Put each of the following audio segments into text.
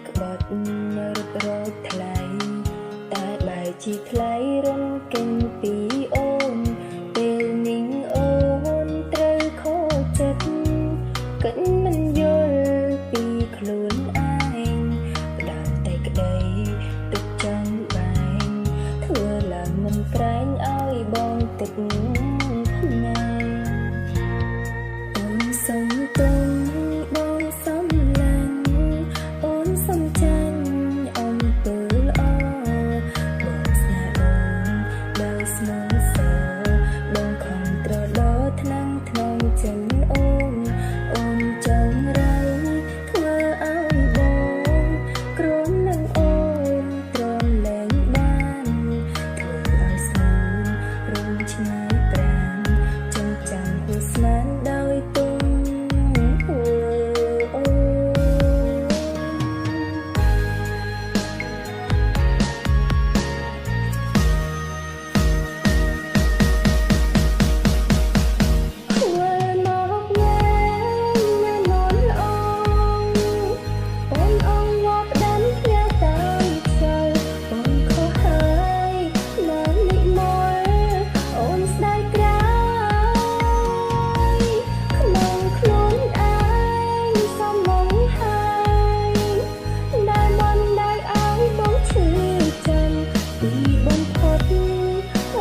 ក្បត់រត់រកថ្លៃតែបែរជាថ្លៃរំកិនពីអូនពេលនេះអូនត្រូវខូចចិត្តគិតមិនយល់ពីខ្លួនឯងផ្ដល់តែក្តីទុកចង់បែងធ្វើឡើងមិនក្រែងឲ្យបងទឹកភ្នែកអូនសុំទោសបងសុំឡាញ់អូនសុំចាញ់អំពើល្អបងស្នេហ៍អូនដោយស្មោះសរបងខំត្រដរថ្នាំងថ្នមចិនអូនអូនចង់រៃធ្វើឲ្យបងក្រុមនឹងអូនទ្រាំលែងបានធ្វើឲ្យស្មូនរំឆ្ងាយប្រានចងចាំហួស្មានដោយទុំហួអូន វិលមកវិញណែននល្អងអូនអងវផ្ដាំផ្ញើតាមខ្យល់អូនខុសហើយណានិមលអូនស្ដាយក្រោយក្នុងខ្លួនឯងសំងហើយដែលមិនដែលឲ្យបងឈឺចាំទីបំផុត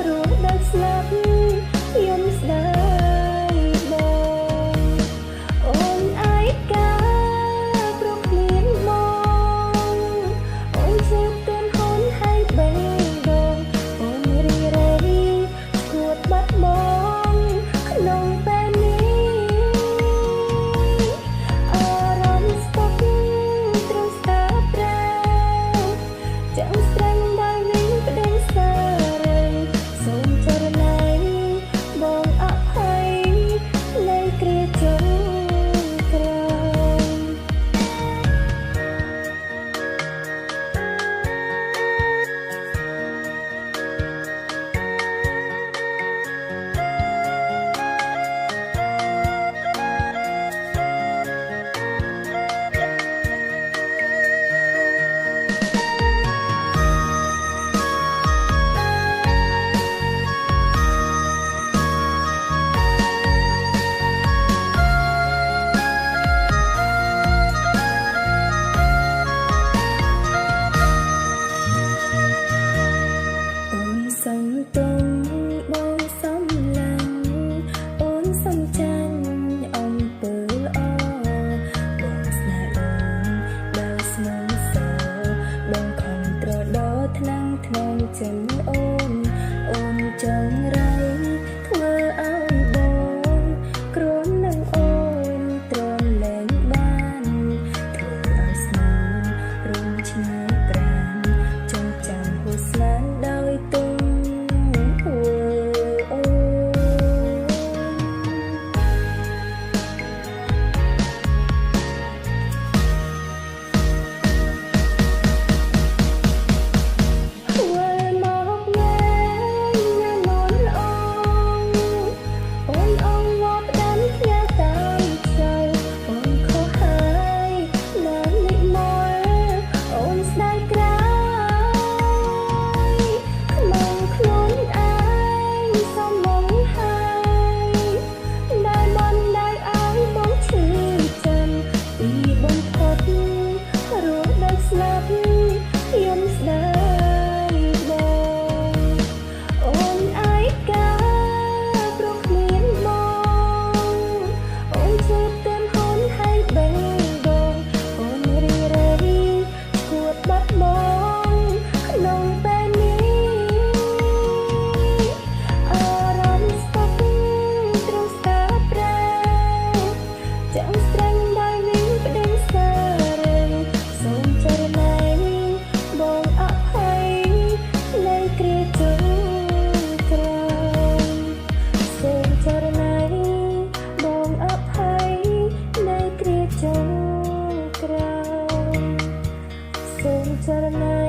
រស់ដល់ស្លាប់យំស្ដាយបងអូនឯកាព្រោះគ្មានបងអូនជឿទន់ហ៊ុនហើយបេះដូងអូនរីរៃឈួតបាត់បងក្នុងពេលនេះអារម្មណ៍ស្ពកទ្រង់ស្តាប្រែចាំងស្រេងដល់វិញប្តឹងសារីសូមចរណៃបងអភ័យនៃគ្រាចុងក្រោយ អូនសុំទោសបងសុំឡាញ់អូនសុំចាញ់អំពើល្អបងស្នេហ៍អូនដោយស្មោះសរបងខំត្រដរថ្នាំងថ្នមចិនអូនអូនចង់រៃធ្វើឲ្យបងក្រុមនឹងអូនទ្រាំលែងបានធ្វើឲ្យស្មូនរំឆ្ងាយប្រានចងចាំហួស្មានដោយទុំហួអូន វិលមកវិញណែននល្អងអូនអងវផ្ដាំផ្ញើតាមខ្យល់អូនខុសហើយណានិមលអូនស្ដាយក្រោយក្នុងខ្លួនឯងសំងហើយដែលមិនដែលឲ្យបងឈឺចាំទីបំផុតរស់ដល់ស្លាប់យំស្ដាយបងអូនឯកាព្រោះគ្មានបងអូនជឿទន់ហ៊ុនហើយបេះដូងអូនរីរៃឈួតបាត់បងក្នុងពេលនេះអារម្មណ៍ស្ពកទ្រង់ស្តាប្រែចាំងស្រេងដល់វិញប្តឹងសារីសូមចរណៃបងអភ័យនៃគ្រាចុងក្រោយសូមចរណៃបងអភ័យនៃគ្រាចុងក្រោយសូមចរណៃ